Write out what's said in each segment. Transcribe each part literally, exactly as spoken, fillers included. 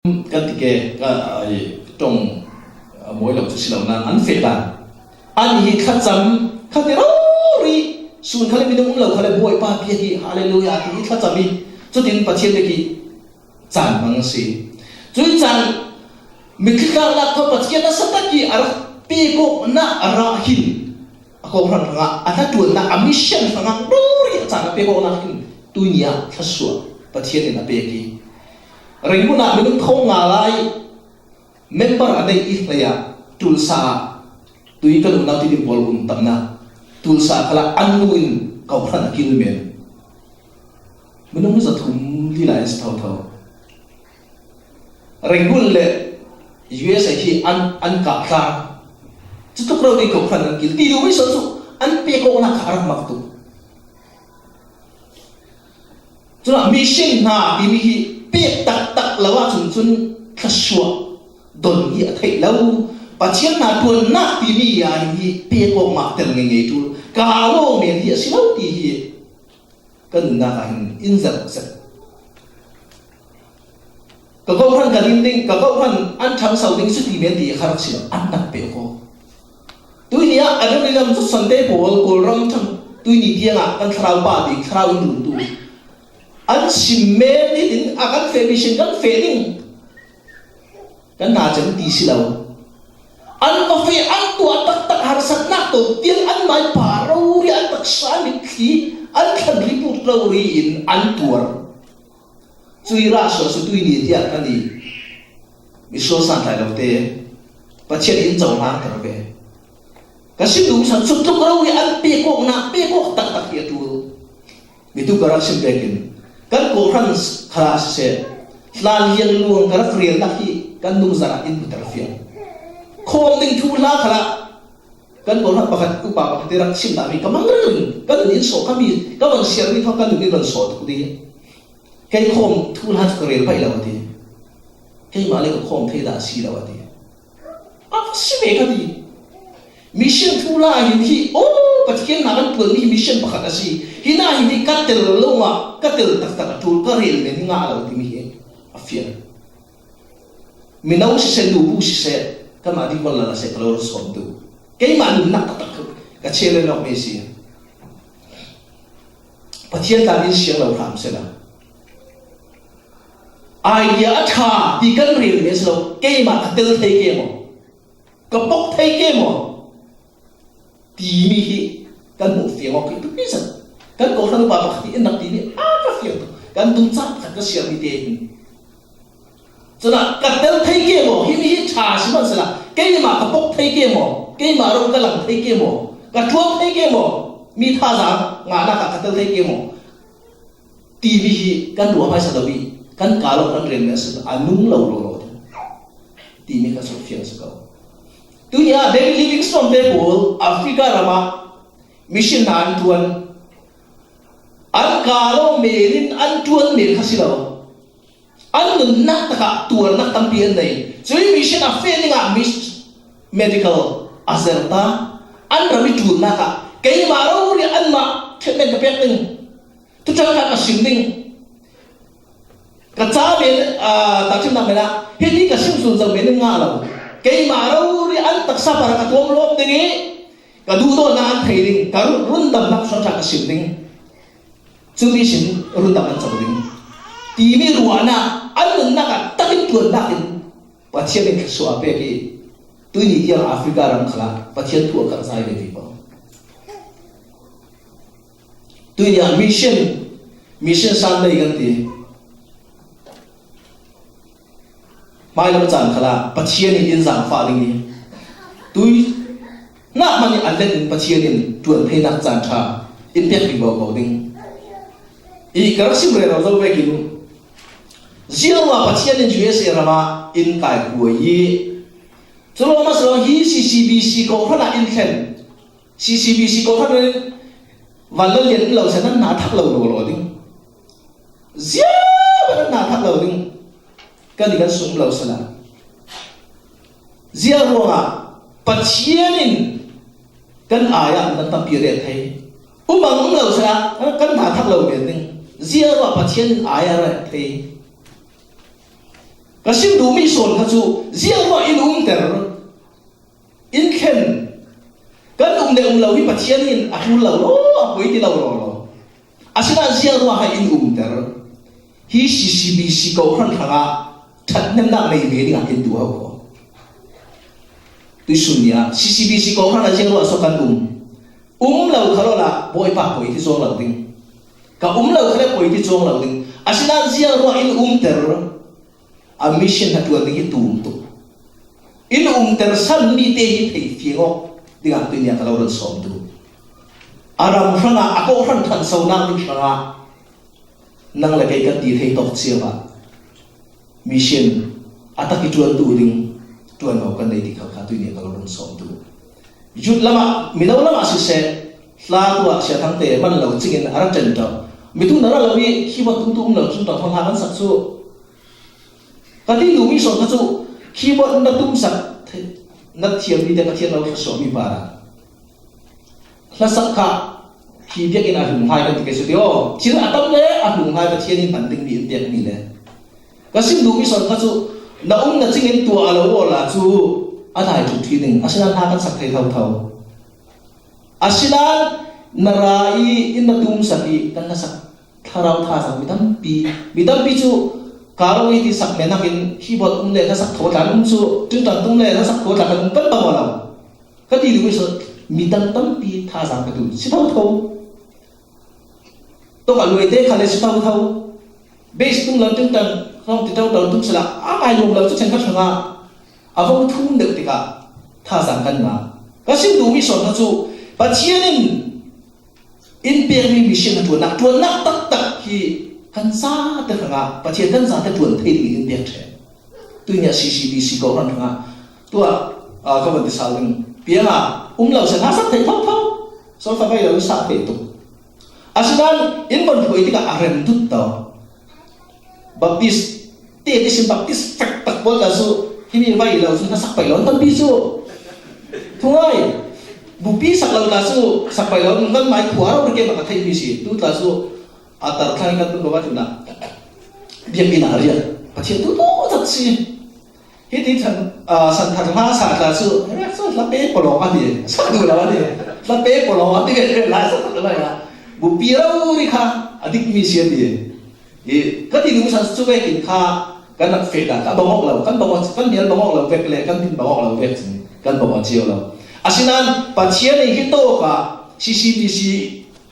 Kan ti ke, ka, ai, tong, a, mawi lo cu si lo nan, an feh dan. An hi thlacam, kha ti rori, sun kha le minung um lo kha le Bawipa piak hi, Hallelujah, ti hi thlacam hi. Cutin Pathian biak hi caan hmang a si. Cui caan, mitthli tlaknak kha Pathian a satak hi a rak pekawknak a rah hin, a kawhhran hrangah, a hnaṭuannak, a mission hrangah rori a caan a pekawknak hin, tuini ah thluasuah Pathian in a pek hi. Rangoon ah minung thong nga lai member a neih i hlei ah Tulsa ah tui kan unau tidim pawl um tamnak Tulsa khalah an nu in kawhhran a kil men. Minung zathum li lai a si thotho. Rangoon le U S A hi an, an kah tlang. Cutuk rori kawhhran an kil. Ti duh mi sawn cu an pekawknak kha a rak mak tuk. Cun mission hna timi hi pek taktak lo ahcun cun thluasuah don hi a theih lo. Pathian hnaṭuannak timi ah hin hi pek awk mah tel ngeingei ṭul. Ka lawmen hi a si lo ti hi ka nunnak ah hin in zat zat. Ka kawhhran ka din ding, ka kawhhran an ṭhangso ding cu ti men ti kha rak si lo, an rak pek aw. Tuini ah a dang lam cu Sunday pawl Kawlram ṭhang tuini tiangah kan thlarau pa ding, thlarau in runtu an sim men nitin a kan feh mission kan feh ding. Kan hna cem ti si lo. An va feh, an tuah taktak harsatnak to tiang anmai pa rori an taksa mitthli an thlan riput rori in an tuar. Cui rah sual cu tuini tiah kan i misual santlai lo te Pathian in cohlang ter ve. Ka sim duh san cutluk rori an pekawknak pekawk taktak hi a ṭul. Mitu ka rak sim vekin kan kawhhran khalah siseh, hlanlian luang ka rak relnak hi kan nungzan ah in buter fiang. Khawm ding thuhla khalah kan kawhhran pakhat upa pakhat i rak sim dahmi ka mang reng, kan nun in sawh kami ka van siarmi thawk kan nun in van sawh tuk dih. Kei khawm thuhla cu ka rel paih lo a ti. Keimah le ka khawm thei dah a si lo a ti. A si ve ka ti. Mission thuhla hin hi, oh, Pathian hna kan ṭuanmi hi mission pakhat a si. Hi nain hi ka tel lo ah, ka tel taktak a ṭul, ka rel men hi ngah lo timi hi a fiang. Mino siseh, nubu siseh, kanmah dih von lala seh, ka lo sawm tu. Keimah nunnak taktak ka challenge awk mi a si. Pathian tla in siang lo hram seh la. Idea a ṭha ti kan rel men si lo, keimah ka tel thei ke maw? Ka pok thei ke maw? Timi hi kan hmuh fiang awk hi pipi zat. Kan kawhhran upa pakhat hi in rak timi a ka fiang tuk. Kan dungcang pakhat ka siarmi te hin. Cun ah ka tel thei ke maw? Himi hi ṭha si hmanh sehla, keimah ka pok thei ke maw? Keimah ro ka lang thei ke maw? Ka ṭuan thei ke maw? Mi thazaang ngahnak ah ka tel thei ke maw? Timi hi kan ruah hmaisa lo i kan kal awk kan rel mi a si a nung lo lawlaw ding timi kha sawh fiang si ko. Tuni ah David Livingstone te pawl Africa ram ah mission hna an ṭuan. An kal awk men in an ṭuan men kha si lo. An nunnak takah tuarnak tampi an nei. Cui mission a feh dingah mis medical a zer ta. An ram i ṭulnak ah keimah rori anmah treatment ka pek ding. Thuṭhal kha ka sim ding. Ka ca men, aa, tahṭhimnak men ah hiti ka sim sun zo men in ngah lo. Keimah rori an taksa par ka tuam lawm ding i ka duhdawtnak an thei ding, ka run, rundamnak hrawnghrang ka sim ding. Cumi sin rundam an co ding timi ruahnak an nunnak ah takin ṭuannak in Pathian in thluasuah a pek i tuini tiang Africa ram khalah Pathian thu a karh zai ve vivo. Tuini ah mission, mission Sunday kan ti. Hmailam caan khalah Pathian in in zaangfah ding i tui nak hmanh i an let in Pathian in ṭuan theinak caan ṭha in pek ding ko ding. I ka rak sim rero zo vekin ziaruah Pathian in U S A ram ah in kai huai i cu lawm a si lo hi C C B C kawhhran ah in thlen. C C B C kawhhran in van lo lian in lo seh nan hna thak lo lawlaw ding. Ziah nan hna thak lo ding. Kan i kan sung lo sala. Ziah ruangah Pathian in kan ai ah nan tampi ret thei. Umang um lo sala kan hna thak lo men ding. Ziah ruah Pathian in ai a ret thei. Ka sim duh mission kha chu ziang ruah in umter, in thlen, kan um le um lo hi Pathian in a tul lo lo, a poi ti lo lo lo. Asinain ziang ruah ha in umter hi C C B C kohhran hrangah ṭhathnemna nei ve dingah in duh ho ko. Tuisun nia C C B C kohhran a ziang ruah so kan um. Um lo kha lo la Bawipa poi ti chuang lo ding. Ka um lo kha le poi ti chuang lo ding. Asinain ziang ruah in umter a mission ha tuan ding hi tum tuk. In umter san mite hi thei fiang awk dingah tuinia ka lo run sawm tu. A ram hrangah a kohhran ṭhansonak ding hrangah nang le kei kan ti thei tawk ciangah mission a tak i ṭuantu ding ṭuanvo kan nei ti kha kha tuinia ka lo run sawm tu. Youth lamah, mino lamah siseh, hla tuah Sia Thangte man lo cingin a ra ṭen ṭap. Mi tu na ra lo i keyboard tumtu um lo cun ṭang hla kan sak cu. Ka ti duh mission kha cu keyboard na tumsak na thiam mi te Pathian lo thluasuah mi parah hlasak kha hi biakinn a hlung hlai kan ti kei cu ti aw. Thil a tam le a hlung hlai Pathian in hman dingmi in biakmi le ka sim duh mission kha cu na um na cingin tuah a lo awl ah cu a dai ṭuk ṭhi ding. Asinain hla kan sak thei thotho. Asinain na ra i in na tumsak i kan hlasak thlarau thazaang mi tampi, mi tampi cu karaoke ti sak men nakin keyboard um le hlasak thaw tla um cu ṭingṭang tum le hlasak thaw tla kan um kan bang aw lo. Ka ti duh mission mi tam tampi thazaang ka tu si thotho. Tawk a luaite kha le si thotho. Bass tum lo ṭingṭang hrawng ti ṭauṭau tum sila a ngai lawm lo cu ṭhenkhat hrangah a vo thum deuh tikah thazaang kan ngah. Ka sim duh mission kha cu Pathian in in pekmi mission a ṭuannak, ṭuannak taktak hi kan zate hrangah Pathian kan zate ṭuan thei dingin in pek ṭheh. Tuinia C C B C kohhran hrangah tuah, aa, ka van ti sal ding piangah um lo se hla sak thei thotho. Solfa vai lo in sak thei tuk. Asinain in von hruai tikah a rem dut tawh. Baptist te ti sin Baptist fek tak pawl ta cu himi vai lo cu hla sak paih lo an tampi cu. Thungai bupi sak lo ta cu sak paih lo, kan mai khua rau rikek a theihmi si. Tu ta cu a tar thlang kan tum lo va tum na. Biakinn a riat Pathian tu tu tak si. Hiti than, ah, santhar hla sa tla cu, eh, cu hlape pawlawng a ti, sak duh lo a ti, hlape pawlawng a ti ve ve lai sak duh lo a. Bupi rori kha a dikmi si a ti. I, ka ti duh san cu vekin kha kan rak feh dah, ka bangawk lo, kan bangawk, kan mial bangawk lo vek le, kan din bangawk lo vek cin, kan bangawk cio lo. Asinain Pathian in hi tawk ah C C B C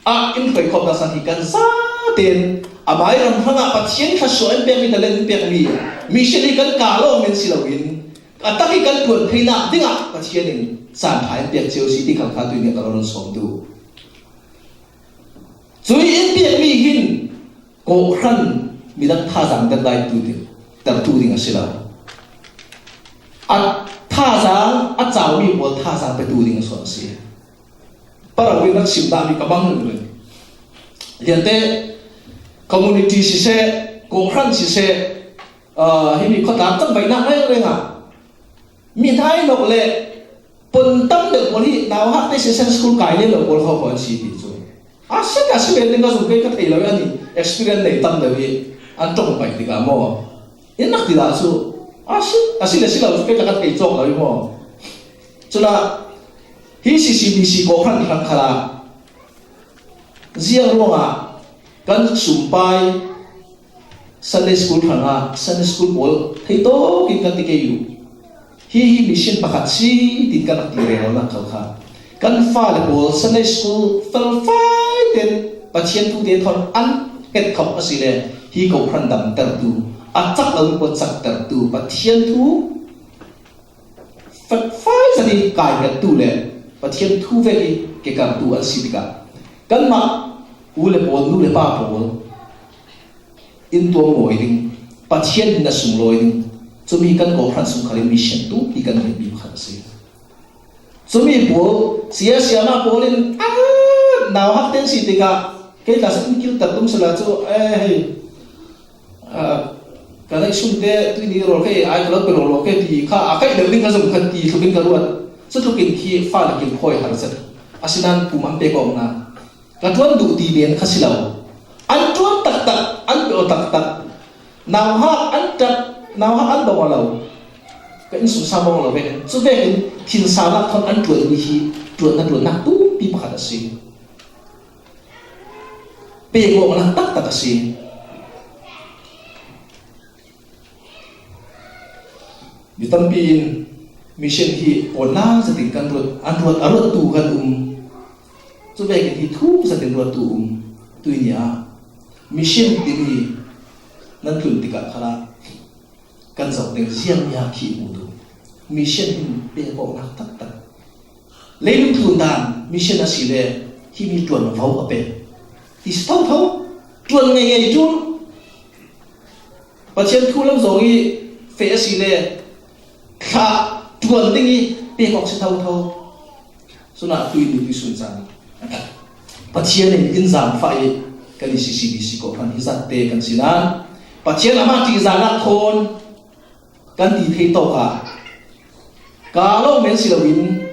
ah in hruaikhawmnak san hi kan zaten amai ram hrangah Pathian thluasuah in pekmi talent in pekmi mission hi kan kah lawng men si loin a tak hi kan ṭuan theinak dingah Pathian in caan ṭha in pek cio si ti khal kha tuinia ka lo run sawm duh. Cui in pekmi hin kawhhran midang thazaang dek lai tu ding, tertu ding a si lo. A thazaang a caumi pawl thazaang petu ding a sual a si. Parau in rak sim dahmi ka bang ringring. Liante community siseh, kawhhran siseh, ah, himi khuatlak cangvaihnak rengrenga mi hnai nawk le pon tam deuh pawl hi nauhak te siseh, Sunday school kai le lo pawl kho kho an si ti cu. A si ka si ve ding ka zung kei ka thei lo i ani experience nei tam deuh i an ṭong paih tikah maw? In rak ti dah cu a si, a si le si lo cu kei ka thei cawk lo i maw? Cunah hi C C B C kawhhran hrang khalah ziang ruangah kan sumpai Sunday school hrangah Sunday school pawl thei tawk in kan ti kei uh. Hi hi mission pakhat si tin kan rak ti rero nak kha kha. Kan fale pawl Sunday school felfai ten Pathian thu te thawn an het khawh a si le hi kawhhran damtertu, a cak lo in puat caktertu, Pathian thu felfai zat in kai hettu le Pathian thu vek i kekartu an si tikah kanmah u le pawl, nu le pa pawl in tuam ngawi ding, Pathian in a sunglawi ding, cumi kan kawhhran sung khalin mission tu hi kan ngeihmi pakhat a si. Cumi pawl, sia siama pawl in a nauhak ten si tikah kei tla sa in kilter tum sala cu, eh, hei, ah, ka neih sum te tuini rawl kei ai ka lo pe rawl rawl kei ti kha a kaih deuh ding ka zong khan ti thlukin ka ruat. Cu thlukin khi fale kilkhawi har zet. Asinain pum an pek awknak ka ṭuan duh ti men kha si lo. An ṭuan taktak, an pe aw taktak. Nauhak an ṭap, Nauhak an bawng lo. Ka innsung sang bawng lo ve. Cu vekin thinsa lak thawn an ṭuanmi hi ṭuanna ṭuannak tumpi pakhat a si. Pek awknak taktak a si. Mi tampi in mission hi pawnnak zetin kan ruat, an ruat, a ruattu kan um. Cu vekin hi thuk zetin ruattu um. Tuini ah mission timi nan tlun tikah khalah kan zoh ding ziang mi ah khi hmu tu. Mission hin pek awknak taktak. Leilung tlun dan mission a si le himi ṭuan vo a pek ti si thotho. Ṭuan ngei ngei ṭul. Pathian thu lam zong i feh a si le thla ṭuan ding i pek awk si thotho. Sunah tui tu tui sun caan Pathian in in zaangfah i kan i C C D C kawhhran hi zatte kan si nain Pathian amah ṭihzahnak thawn kan ti thei tawk a, ka lo men si loin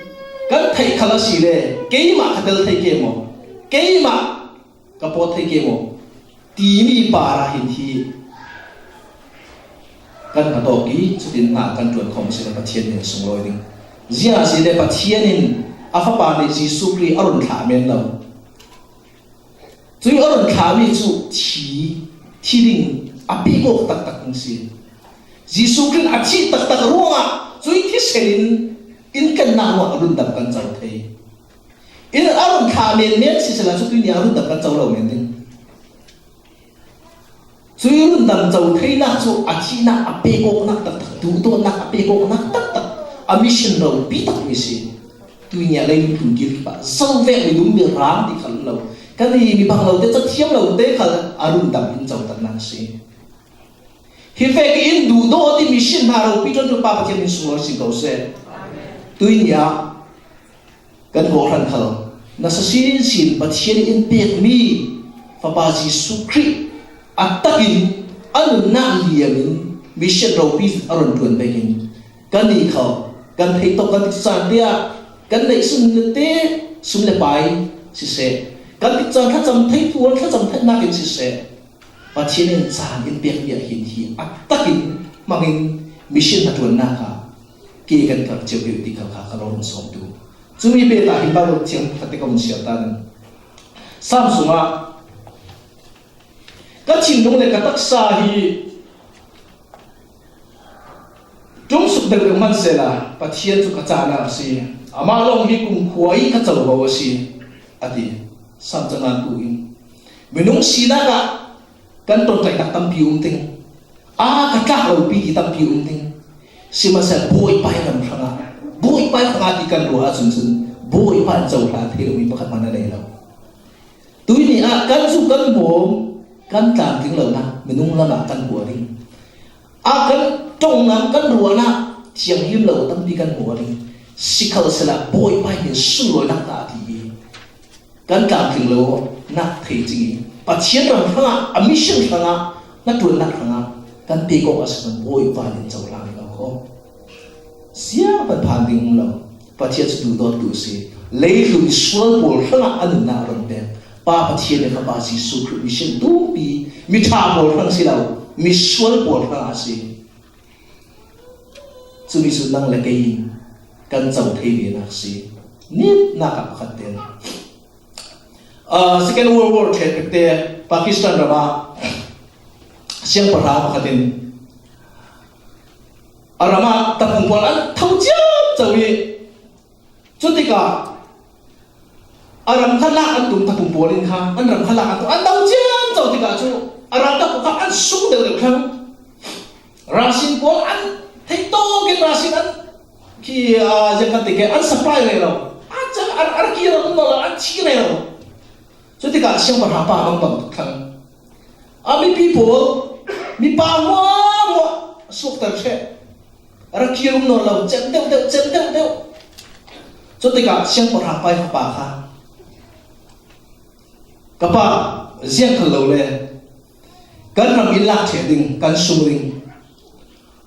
kan theih khal a si le keimah ka tel thei ke maw, keimah ka pawt thei ke maw timi par ah hin hi kan hna tawk i cutin hna kan ṭuan khawh a si le Pathian nih a sunglawi ding. Ziah a si le Pathian in a Fapa nih Jesuh Khrih a run thlah men lo. Cui a run thlahmi cu thi, thi ding a pek awk taktak ding si. Jesuh Khrih a thih taktak ruangah cui thisen in in kannak ruang a rundam kan co thei. In a run thlah menmen sisehla cu tuini a rundam kan co lo men ding. Cui rundam co theinak cu a thihnak a pek awknak taktak, duhdawtnak a pek awknak taktak, a mission ropi takmi si. Tuini a leilung tlun kir kipah zo vek mi dum mi rang ti khal lo. Kan i mi bang lo te, cathiam lo te khal a rundam in cotatnak si. Hi vek in duhdaw ti mission hna ropi ṭuantu Pa Pathian min sunglawi si ko seh. Tuini ah kan kawhhran khal nasa sinsin Pathian in pekmi Fapa Jesuh Khrih a takin a nunnak liam in mission ropi a run ṭuan vekin kannih khal kan theih tawk kan tikcaan te ah kan neih sum le te, sum le pai siseh, kan tikcaan thlacam theih tuan thlacam theihnak in siseh, Pathian in caan in pekmi ah hin hi a takin hmangin mission hnaṭuannak ah ke kan karh cio deuh ti kha kha ka lo run sawm tu. Cumi pet ah hin Bible thiang pakhat te ka vun siar ta ding. Sam sungah ka thinlung le ka taksa hi ṭumsuk deuhdeuh hmanh sehla Pathian cu ka cahnak a si. Amah lawng hi kumkhua i ka covo a si, a ti. Sam cangantu in minung sinak ah kan ṭonṭaihnak tampi um ding, a ka tlak lopi ti tampi um ding. Sihmanhsehlaw Bawipa i ram hrangah, Bawipa i hrangah ti kan ruah ahcun cun Bawipa in cohlan thei lomi pakhat hmanh a nei lo. Tuini ah kan zu kan hmawm, kan tlamtling lonak minung lamah kan hua ding. A kan ṭongnak, kan ruahnak thianghlim lo tampi kan hua ding. Sikhalsehla Bawipa in sunglawinak ta a ti i kan tlamtling lonak thei cing i Pathian ram hrangah, a mission hrangah, hnaṭuannak hrangah kan pek awk a si hmanh Bawipa in cohlang lo ko. Ziang hmanh phan ding um lo. Pathian cu duhdawttu a si. Leitlun sual pawl hrangah a nunnak a run pek Pa Pathian le Fapa Jesuh Khrih mission tumpi mi ṭha pawl hrang si lo, mi sual pawl hrangah a si. Cumi cu nang le kei in kan co thei venak si. Nitnak ah pakhat te, ah, Second World War ṭhet pekte Pakistan ram ah siangpahrang pakhat in a ram ah tapung pawl an tho ciamco i, cutikah a ram kha lak an tum, tapung pawl in kha an ram kha lak an tum, an tho ciamco tikah cu a ralkap kha an sung deuhdeuh thlang. Rasin pawl an theih tawk in rasin an khi, aa, ziang kan ti ke, an supply rero. An cang, an, an kir an nawl, an thi rero. Cutikah siangpahrang pa bangbang tuk thlang. A mipi pawl, mipa hmuahhmuah a suakter ṭheh. A ra kir um nawn lo, cem deuh deuh, cem deuh deuh. Cutikah siangpahrang pa i fapa kha, ka pa, ziang khal lo le kan ram in lak ṭheh ding, kan sung ding.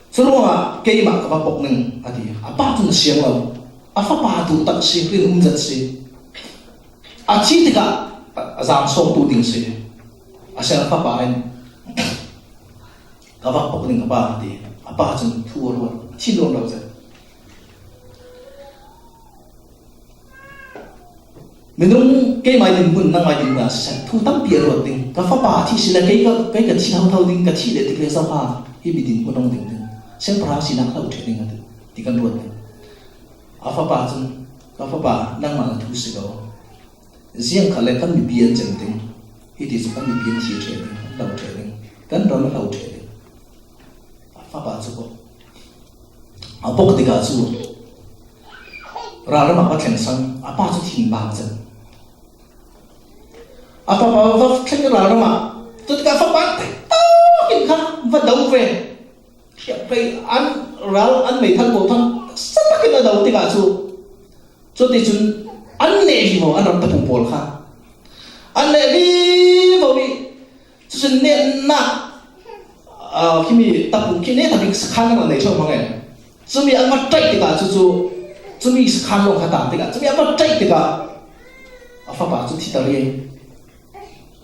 Curuangah keimah ka va pok ning, a ti. A pa cun a siang lo. A fapa duh tak si, rinum zet si. A thi tikah a zaang sawmtu ding si. A siang fapa in, ka va pok ning ka pa, a ti. A pa cun thu a ruat, a thin ruangro cang. Minung, keimah dinhmun, nangmah dinhmun ah siseh, thu tampi a ruat ding. Ka fapa a thi si le kei ka, kei ka thi thotho ding, ka thih le tik le zo ha, hi mi dinhmun hong ding ding. Siangpahrang sinak hlo ṭheh ding a ti, ti kan ruat ding. A fapa cun, ka fapa, nangmah na thu si ko. Ziang khat le kan mipi an cem ding. Hiti cu kan mipi an thi ṭheh ding, an hlo ṭheh ding. Kan ram a hlo ṭheh ding. A fapa cu bawk. A bawk tikah cu ralram ah va thleng cang, a pa cu thin bang cang. A fapa va thleng ralram ah, cutikah fapa tei takin kha va do ve. Hriamhrei an ral an meithal pawl kha satak in a do tikah cu, cuticun an neh vivo, an ram tapung pawl kha an neh vivo i, cucun nehnak, aa, khimi tapung khi neh takin sakhan an nei ṭheo hmang e. Cumi an va ṭaih tikah cucu, cumi sakhan lawng kha tam tikah, cumi an va ṭaih tikah a fapa cu thiter i,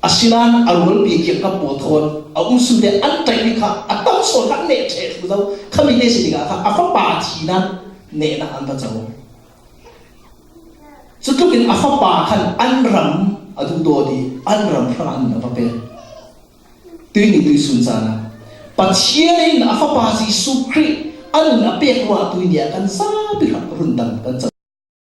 asinain a rualpi kiangkap pawl thawn a um sunte an ṭaihmi kha a tam sawn kha an neh ṭheh thlu zo. Khami te si tikah kha a fapa thi nain nehnak an va co. Cutlukin a fapa khan an ram a duhdawt i an ram hrangah nun a va pek. Tuihni tuihsun caan ah Pathian in a fapa Jesuh Khrih a nun a pek ruangah tuihni ah kan zapi hrang rundam kan co.